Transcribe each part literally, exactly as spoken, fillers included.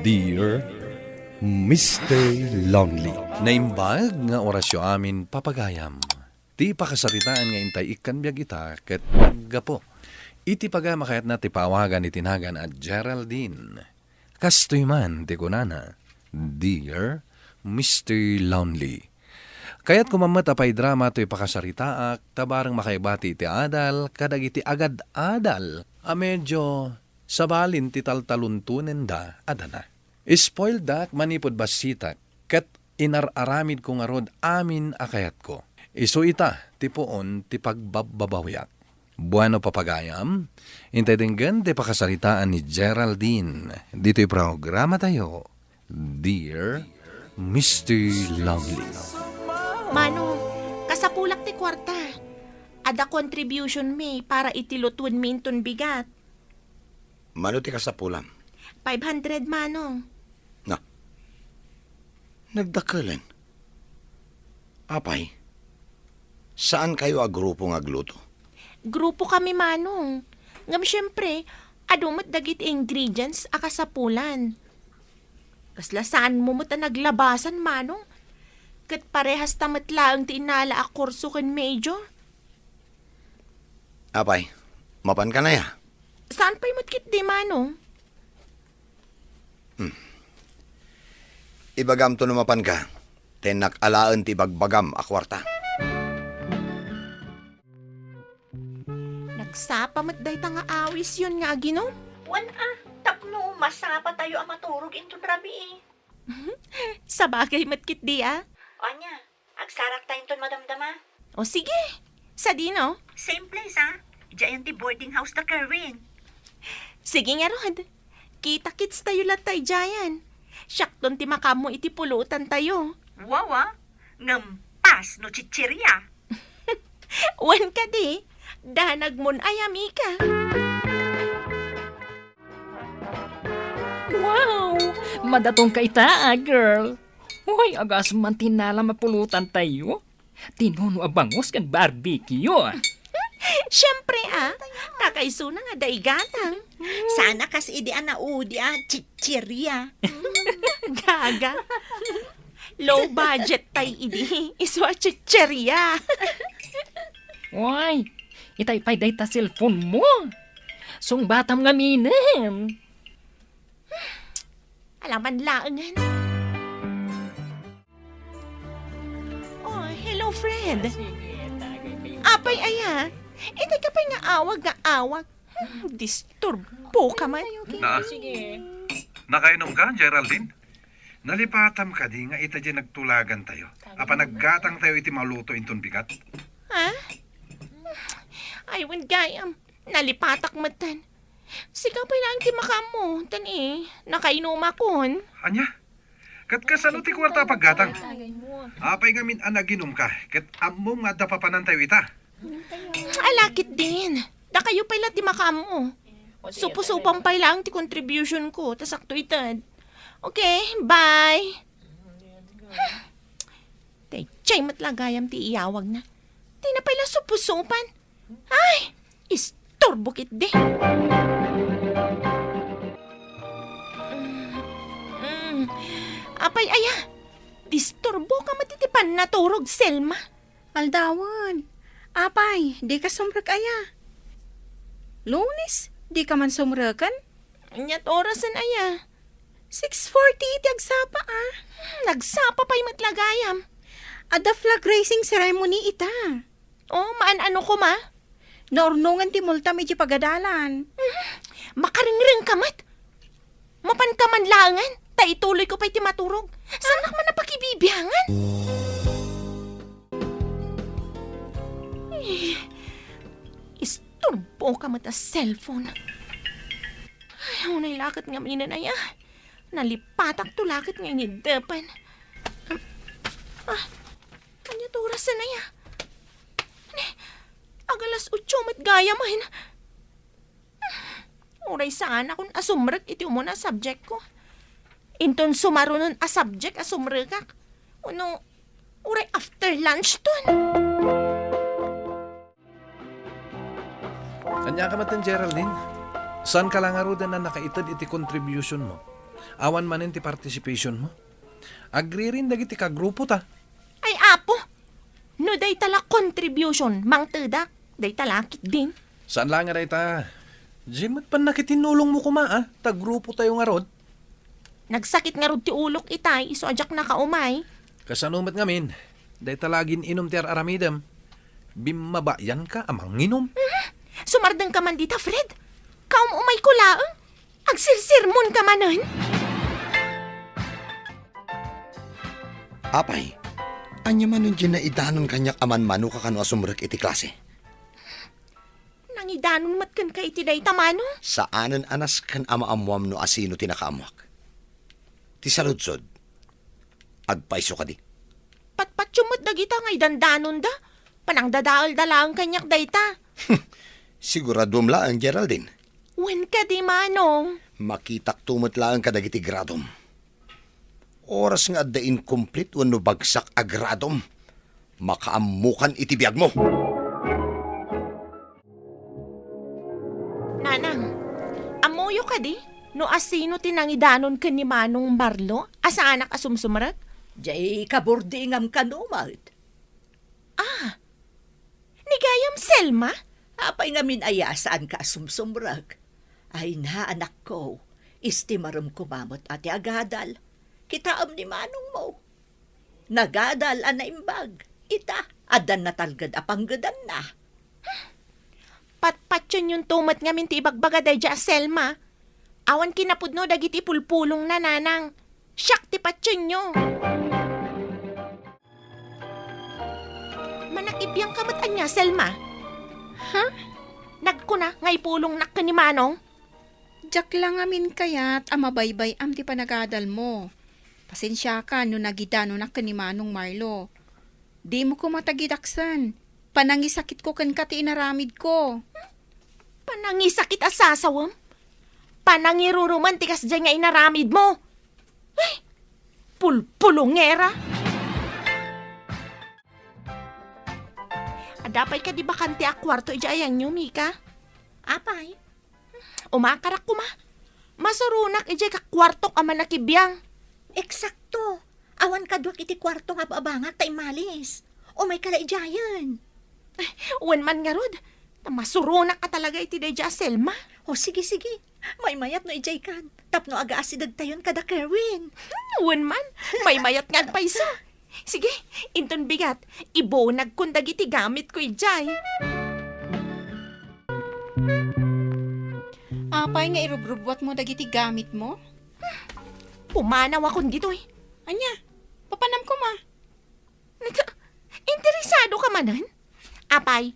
Dear Mister Lonely. Naimbag nga orasyo amin, papagayam. Ti pakasaritaan nga intay ikkan biag ita ket naggapu iti paga-, makayatna ti paawagan iti nagan a Geraldine. Kastoy man ti kunana, "Dear Mister Lonely, kayatko man met a paidrama toy pakasaritaak ta bareng makaibati iti adal kadagiti agad-adal a medyo sabalin ti taltaluntonenda a dana. Spoildak manipud bassitak, ket inar-aramidko ngarud amin a kayatko. Isu ita ti puon ti pagbabbabawiak." Bueno, papagayam, intay denggen ti pakasaritaan ni Geraldine ditoy programatayo, Dear Mister Lovely. Manong, kasapulak ti kuarta. Adda contribution mi para iti lutuenmi inton bigat. Mano ti kasapulam? Five hundred, Manong. Na, nagdakelen. Apay, saan kayo a grupo nga agluto? Grupo kami, Manong. Ngem siyempre, adu met dagiti ingredients a kasapulan. Kasla saanmo met a naglabasan, Manong. Ket parehas ta met laeng ti inala a kurso ken major. Apay, mapan ka na ya? Saan pay met ketdi, Manong? Hmm. Ibagamto no mapan ka, ta innak alaen ti ibagbagam a kuarta. Nagsapa met dayta nga awisyon nga aginom? Wen a, tapno masapatayo a maturog inton rabii. Sabagay met ketdi a. Ania, agsarakta inton madamdama? O sige, sadino? Same place a. Diayen ti boarding house da Kerwin. Sige ngarud. Kita-kits tayo latta idiayen. Siakton ti makaammo iti pulutan tayo. Wawa, ngem pas no chichiria. Wen kadi, danagmon ay amika. Wow! Madaton ka ita, ah, girl. Hoy, agasem man ti inala a pulutan tayo. Tinuno a bangus ken barbecue. Siyempre, ah. Kakaisuna nga daigatang. Sana kas idi a naudi a chichiria. Gaga. Low budget tay idi. Isu a chichiria. Uy, itay pay dayta cellphone mo. Sungbatam ngaminen. Alaman laengen. Oh, hello, friend. Apay aya? Itay ka pay nga awag nga awag. Hmm, disturbo ka man. Na, nakainom ka, Geraldine? Nalipatam kadi nga ita diay nagtulagan tayo? Apan naggatang tayo iti maluto inton bigat? Ha? Ay, wen gayam. Nalipatak metten. Sika pay laeng ti makaammo, tan, eh, nakainumakon. Ania? Ket kasano ti kuarta a paggatang? Apay ngamin a naginum ka, ket ammom nga adda papanan tayo ita? Ala ketdin. Dakayo pay la ti makaammo. Supusupan pay laeng ti contribution ko, ta sakto ited. Okay, bye. Daydiay met la gayam ti iyawagna. Dina pay la supusupan. Ay, isturbo ketdi. Mm, mm. Apay aya, disturbo ka met iti pannaturog, Selma. Aldawen. Apay, dika sumrek aya? Lunes, dika man sumreken? Aniat orasen aya? Six forty iti agsapa, ah. Hmm, nagsapa pay met la gayam. Adda flag raising ceremony ita. Oh, maan-ano koma? Naurnongan ti multam iti pagadalan. Mhm. Makarengreng ka met. Mapan ka man laengen, ta ituloy ko pay ti maturog. Saanak man a pakibibiangan. Eh, isturbo ka met a cellphone. Ay, unay la ket ngaminen aya. Nalipatak to la ket nga iniddepen. Ah, aniat orasen aya? Ne, ag-alas otso met gayam. Uray saanakon a sumrek iti umuna a subject ko. Inton sumarunon a subject a sumrekak. Wenno, uray after lunch ton. Ania ka met, Geraldine? Saan ka la ngaruden a nakaited iti contribution mo? Awan manen ti participation mo. Agririn dagiti kagrupota. Ay, Apo! No dayta la contribution, mangtedak, dayta la ketdin. Saan la nga dayta? Diay met pannakitinnulong mo koma, a, ta grupotayo ngarud. Nagsakit ngarud ti ulok itay, isu a diak nakaumay. Kasano met ngamin? Dayta la agin-inum ti ar-aramidem. Bimmabayanka a manginum. Mhm. Sumardengka man dita, Fred. Kaum-umayko laeng. Agsirsermonka manen. Apay, ania manen diay naidanon kaniak a manmanoka kano a sumrek iti klase? Nangidanon met kenka iti dayta, Manong? Saanen a nasken a maammoam no asino ti nakaammoak. Ti saludsod, agpayso kadi? Patpatio met dagita nga idandanonda. Panangdadaelda laeng kaniak dayta. Siguraduem laeng, Geraldine. Wen kadi, Manong? Makitakto met laeng kadagiti gradom. Oras nga adda incomplete wenno bagsak a gradom, makaammokan iti biagmo. Nanang, ammoyo kadi no asino ti nangidanon ken ni Manong Marlo a saanak a sumsumrek? Diay kabordiingam kano met. Ah, ni gayam Selma? Apay ngamin aya a saanka a sumsumrek? Ay na, anakko, estimarem koma met a ti agadal. Kitaem ni manongmo. Nagadal a naimbag. Ita, addan natalged a panggedanna. Patpationyonto met ngamin ti ibagbaga daydiay a Selma. Awan kinapudno dagiti pulpulongna, nanang. Siak ti pationyo. Manakibiangka met ania, Selma? Ha? Nagkuna nga ipulongnak ken ni Manong? Diak la ngamin kayat a mabaybay-am ti panagadalmo. Pasensiaka no nagidanonak ken ni Manong Marlo. Dimo koma tagidaksen. Panangisakitko kenka ti inaramidko. Panangisakit a sasawem? Panangirurumen ti kasdiay nga inaramidmo? Ay, pulpulongera! Adda pay kadi bakante a kuarto idiay ayanyo, Mika? Apay? Umakarak koma. Masuronak idiay kakuartok a manakibiang. Eksakto. Awan kaduak iti kuarto nga ababangak ta immalis. Umayka la idiayen. Ay, wen man ngarud. Ta masuronak a talaga iti daydiay a Selma. O, sige, sige. Maymayat no idiaykan. Tapno agaasidegtayon kada Kerwin. Wen man. Maymayat nga agpayso. Sige, inton bigat, ibunagkon dagiti gamitko idiay. Apay nga irubrubbuatmo dagiti gamitmo? Pumanawakon ditoy. Ania? Papanam koma? Nata-, interesado ka manen? Apay,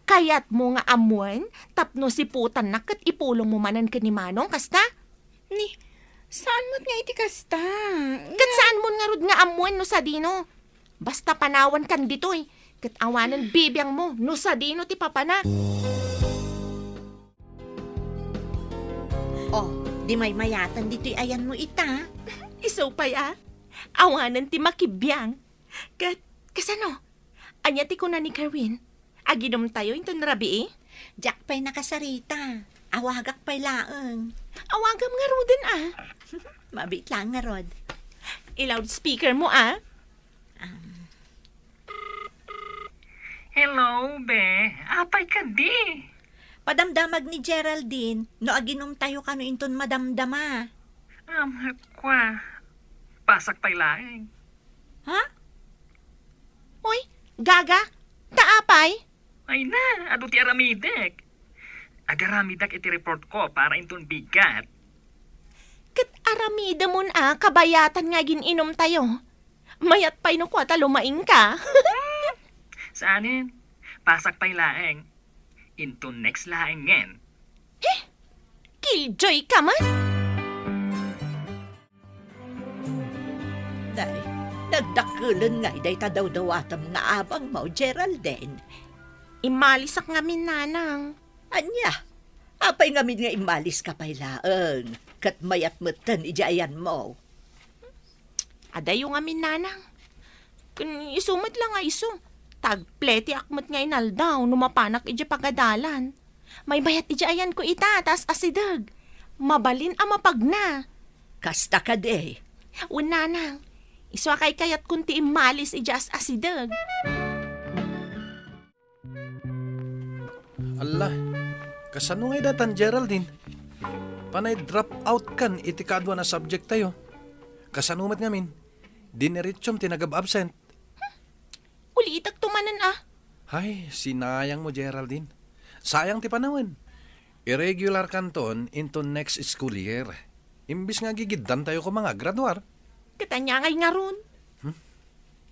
kayatmo nga ammoen tapno siputannak ket ipulongmo manen ken ni Manong, kasta? Ni, saan met nga iti kasta? Ket saanmon ngarud nga ammoen no sadino? Basta panawankan ditoy, ket awanen bibiangmo no sadino ti papanak. O, di maymayatan ditoy ayanmo ita. Isu pay a, awanen ti makibiang. Ket, kasano? Ania ti kuna ni Kerwin? Aginumtayo inton rabii? Diak pay nakasarita. Awagak pay laeng. Awagam ngaruden a. Mabiit laeng ngarud. I-loudspeaker mo a. Um. Hello, be. Apay kadi? Padamdamag ni Geraldine no aginumtayo kano inton madamdama. Um, kwa. Pasak pay laeng. Ha? Uy, gaga, ta apay? Ay na, adu ti aramidek. Agaramidak iti report ko para inton bigat. Ket aramidemon a kabayatan nga agin-inumtayo. Mayat pay no kua ta lumaingka. Saanen, pasak pay laeng. Inton next laeng ngen. He? Killjoy ka man? Nay, nagdakkelen ngay dayta dawdawatem nga abangmo, Geraldine. Immalisak ngamin, Nanang. Ania? Apay ngamin nga immaliska pay laeng, ket mayat metten idiay ayanmo? Adayo ngamin, Nanang. Ken isu met la nga isu, tagpletiak met nga inaldaw no mapanak idiay pagadalan. Maymayat idiay ayanko ita, ta as-asideg. Mabalin a mapagna. Kasta kadi. Wen, nanang. Isu a kaykayatkon ti immalis idiay as-asideg. Alla, kasano ngay daytan, Geraldine? Panay drop out kan iti kaduan a subject tayo. Kasano met ngamin? Diniretsom ti nagab-absent. Ulitek to manen, a. Ay, sinayang mo, Geraldine. Sayang ti panawen. Irregular kanton into next school year. Imbis nga gigiddan tayo koma nga graduar. Ket ania ngay ngarud? Hmm?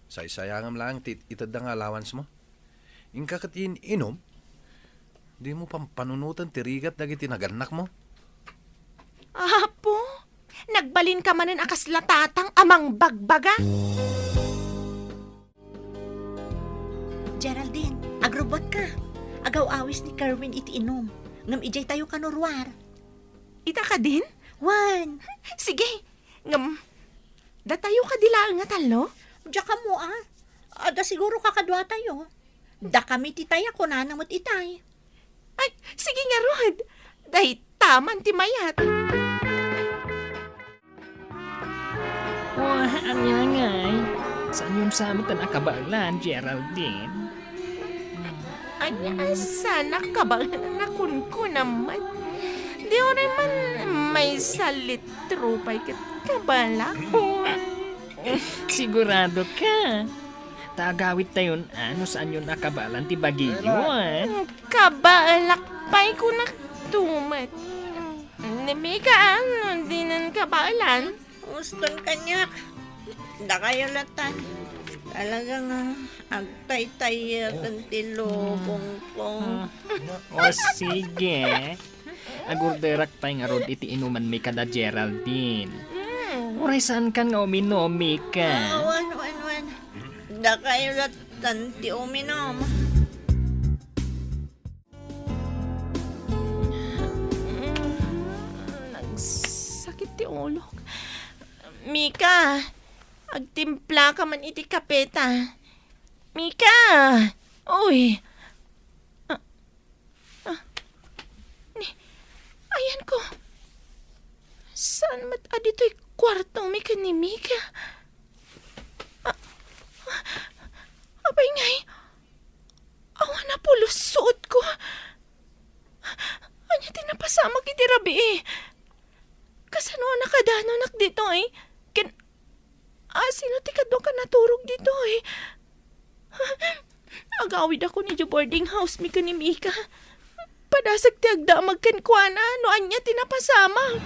Saysayangam laeng ti itedda nga allowance mo. Inka ket in-inom? Dimo pampanunoten ti rigat dagiti nagannak mo? Apo, nagbalinka manen a kasla tatang a mangbagbaga. Geraldine, agrubbuatka. Agaw-awis ni Kerwin iti inum. Ngem idiay tayo kano ruar. Ita kadin? Wen. Sige. Ngem, datayo kadi laeng nga tallo? Diak ammo, a. Adda siguro kakaduatayo. Dakami ti tay a kunana met itay. Ay, sige ngarud. Dayta man ti mayat. Wah, ania ngay? Saanyon sa met a kabaelan, Geraldine? Ania a saan a kabaelan a kunkunam met? Di uray man maysa litro pay ket kabaelak. Sigurado ka? Ta agawidtayon, a, no saanyon a kabaelan ti bagiyo, a. Kabaelak pay kunak to met. Ni Mika, a, no dinen kabaelan? Uston kaniak. Dakayo latan. Talaga nga agtaytayek ti lubongko. O, sige. Agurderak pay ngarud iti inumanmi kada Geraldine. Mm. Uray saankan nga uminom, Mika. Ah, wan, wan, wan. Dakayo latan ti uminom. Mm, nagsakit ti ulok. Mika, agtimplaka man iti kape ta. Mika! Uy! Ah, ah, ni, ayanko. Saan met a ditoy kuartomi ken ni Mika? Ah, ah, apay ngay? Awan a pulos suotko. Ania ti napasamak iti rabii? Kasano a nakadanonak ditoy? Ken, a, sino ti kaduak a naturog ditoy? Agawidakon idiay boarding housemi ken ni Mika. Padasek ti agdamag kenkuana no ania ti napasamak.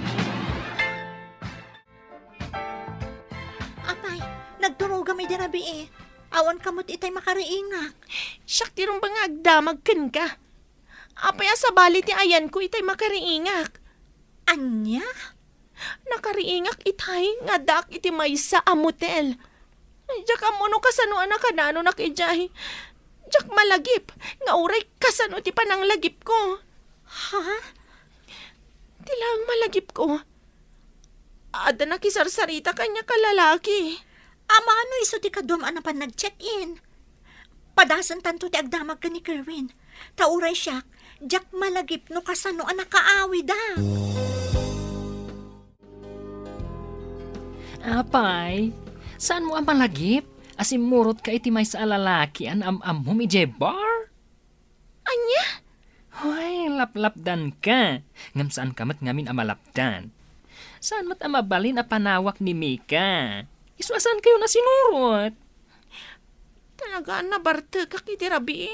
Apay, nagturogam idi rabii. Awanka met itay makariingak. Siak ti rumbeng nga agdamag kenka. Apay a sabali ti ayanko itay makariingak? Ania? Nakariingak itay nga addaak iti maysa a motel. Diak ammo no kasano a nakadanonak idiay. Diak malagip nga uray kasano ti pananglagipko. Ha? Ti laeng malagipko, adda nakisarsarita kaniak a lalaki. Ammom no isu ti kaduam a napan nag-check-in? Padasentanto ti agdamag ken ni Kerwin. Ta uray siak, diak malagip no kasano a nakaawida. Apay, saanmo a malagip a simmurotka iti maysa a lalaki a naam-ammom idiay bar? Ania? Hoy, laplapdanka. Ngem saanka met ngamin a malapdan. Saan met a mabalin a panawak ni Mika? Isu a saankayon a sinurot. Talaga a nabartekak iti rabii.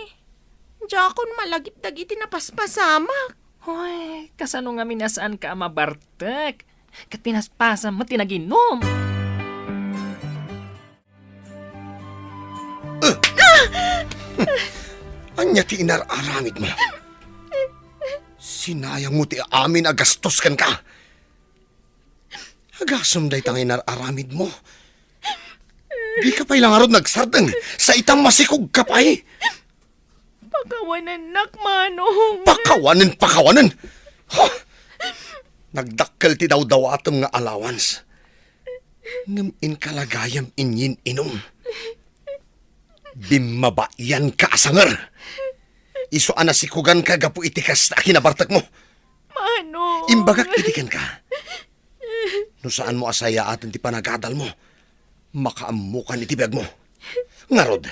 Diakon malagip dagiti napaspasamak. Hoy, kasano ngamin a saanka a mabartek? Ket pinaspasam met ti naginum. Ania ti inar-aramidmo? Sinayangmo ti amin a gastos kenka. Agasem dayta nga inar-aramidmo. Dika pay la ngarud nagsardeng, sa ita masikogka pay. Pakawanennak, Manong. Pakawanen, pakawanen! Ha! Nagdakkel ti dawdawatem nga allowance. Ngem inka la gayam inyin-inum. Bimmabaianka a sanger. Isu a nasikoganka gapu iti kasta a kinabartekmo. Manong. Imbagak iti kenka. No saanmo a sayaaten ti panagadalmo, makaammokan iti biagmo. Ngarud,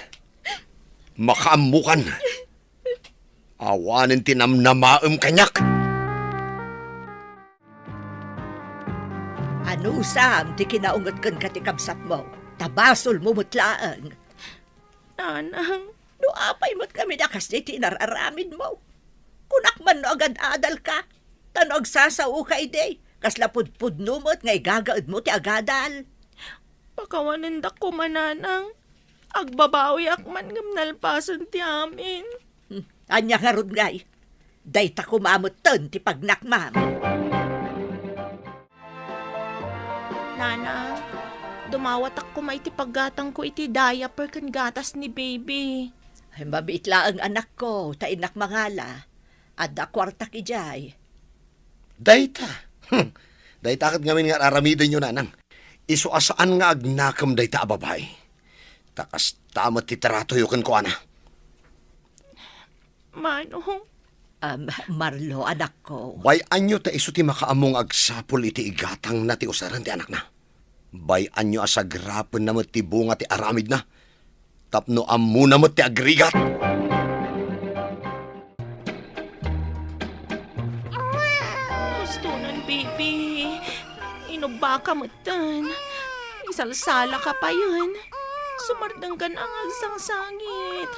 makaammokan. Awanen ti namnamaem kaniak. Anusam ti kinaunget kenka ti kabsatmo, ta basolmo met laeng. Nanang, no apay met ngamin a kasdi ti inar-aramidmo? Kunak man no agad-adalka, ta no agsasaoka idi, kasla pudpudno met nga igagaedmo ti agadal. Pakawanendak koma, Nanang. Agbabawiak man ngem nalpasen ti amin. Hmm, ania ngarud ngay? Dayta koma metten ti pagnakmam. Nana, dumawatak koma iti paggatangko iti diaper ken gatas ni baby. Ay, mabiit laeng, anakko, ta innak mangala. Adda kuartak idiay. Dayta. Hmm. Dayta ket ngamin nga ar-aramidenyo, Nanang. Isu a saan nga agnakem dayta a babai. Ta kasta met ti tratoyo kenkuana. Manong. Am, Marlo, anakko. Bay-anyo ta isu ti makaammo nga agsapul iti igatangna ti usaren ti anakna. Bay-anyo a sagrapenna met ti bunga ti aramidna. Tapno ammona met ti agrigat. Gusto nan, baby. Inubbaka metten. Isalsalaka payen. Sumardengkan a nga agsangsangit.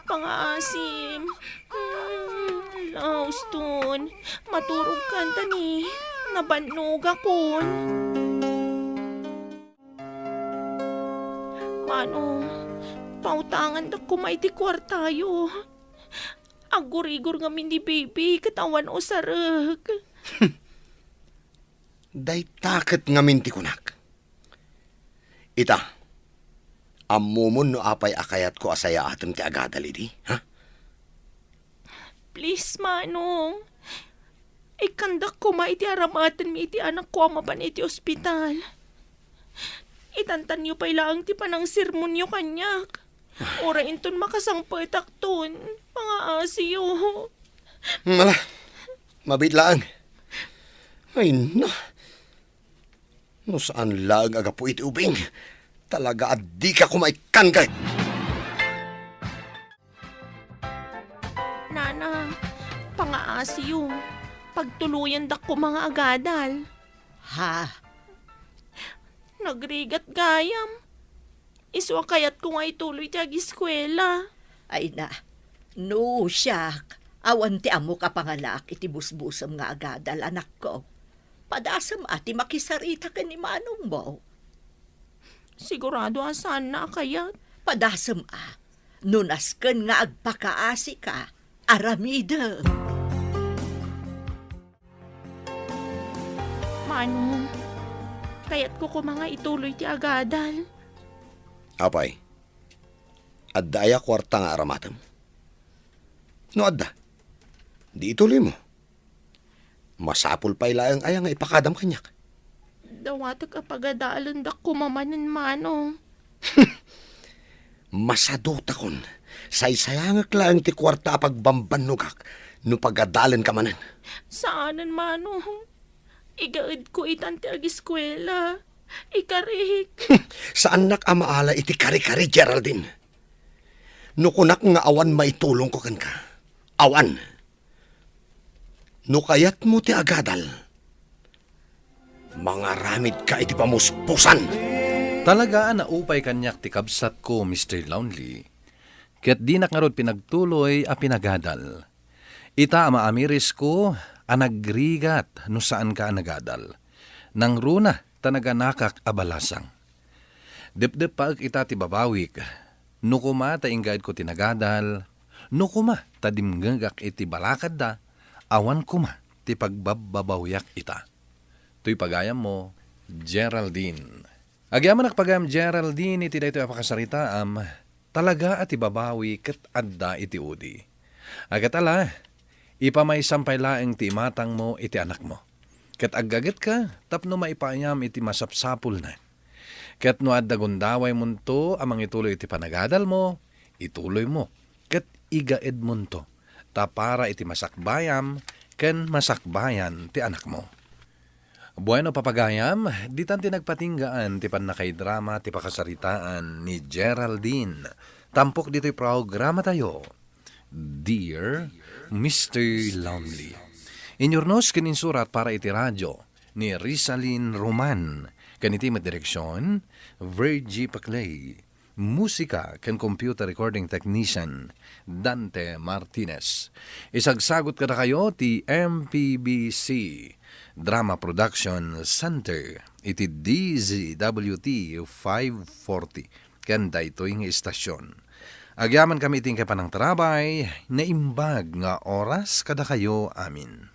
Pangaasim. Mm, Lauston, maturogkan ta ni nabannogakon. Manong, pautangandak koma iti kuartayo. Aggurigor ngamin ni baby ket awan usarek. Dayta ket ngamin ti kunak. Ita, ammomon no apay a kayatko a sayaatem ti agadal idi, ha? Please, Manong. Ikkandak koma iti aramatenmi iti anakko a mapan iti ospital. Itantanyo pay laeng ti panangsermonyo kaniak. Uray inton makasangpetakton, pangaasiyo. Ala, mabiit laeng. Ay, na. No saan laeng a gapu iti ubing, talaga a dika koma ikkan ket. Nana, pangaasiyo. Pagtuloyandak koma nga agadal. Ha? Nagrigat gayam. Isu a kayatko nga ituloy ti agiskuela. Ay na, no siak, awan ti ammok a pangalaak iti busbusem nga agadal, anakko. Padasem a ti makisarita ken ni manongmo. Sigurado a saanna a kayat. Padasem a, no nasken nga agpakaasika, aramidem. Manong, kayatko koma nga ituloy ti agadal. Apay, adda aya kuarta nga aramatem? No adda, di ituloymo. Masapul pay laeng aya nga ipakadam kaniak. Dawatek a pagadalendak koma manen, Manong. Masadutakon, saysayangek laeng ti kuarta a pagbambannogak no pagadalenka manen. Saanen, Manong. Igaedko itan ti agiskuela. Ikarik. Saannak a maala iti kari-kari, Geraldine. No kunak nga awan maitulongko kenka, awan. No kayatmo ti agadal, mangaramidka iti pamuspusan. Talaga a naupay kaniak ti kabsatko, Mister Lonely, ket dinak ngarud pinagtuloy a pinagadal. Ita a maamirisko a nagrigat no saanka a nagadal. Nangruna ta naganakak a balasang. Depdeppaek ita ti babawik, no koma ta inggaedko ti nagadal, no koma ta dimngegak iti balakadda, awan koma ti pagbabbabawiak ita. Toy pagayammo, Geraldine. Agyamanak pagayam, Geraldine, iti daytoy a pakasaritaam, talaga a ti babawi ket adda iti udi. A ket ala, ipamaysam pay laeng ti imatangmo iti anakmo. Ket aggagetka tapno maipaayam iti masapsapulna. Ket no adda gundawaymonto a mangituloy iti panagadalmo, ituloymo ket igaedmonto, ta para iti masakbayam ken masakbayan ti anakmo. Bueno, papagayam, ditan ti nagpatinggaan ti pannakaidrama ti pakasaritaan ni Geraldine. Tampok ditoy programatayo, Dear Mister Lumley. Inyurnos ken insurat para iti radyo ni Rizalin Roman. Ken iti met direksion, Virgie Paclay. Musika ken computer recording technician, Dante Martinez. Isagsagot kadakayo ti M P B C Drama Production Center iti D Z W T five forty ken daytoy nga istasyon. Agyamankami iti inkay panangtarabay, naimbag nga oras kadakayo amin.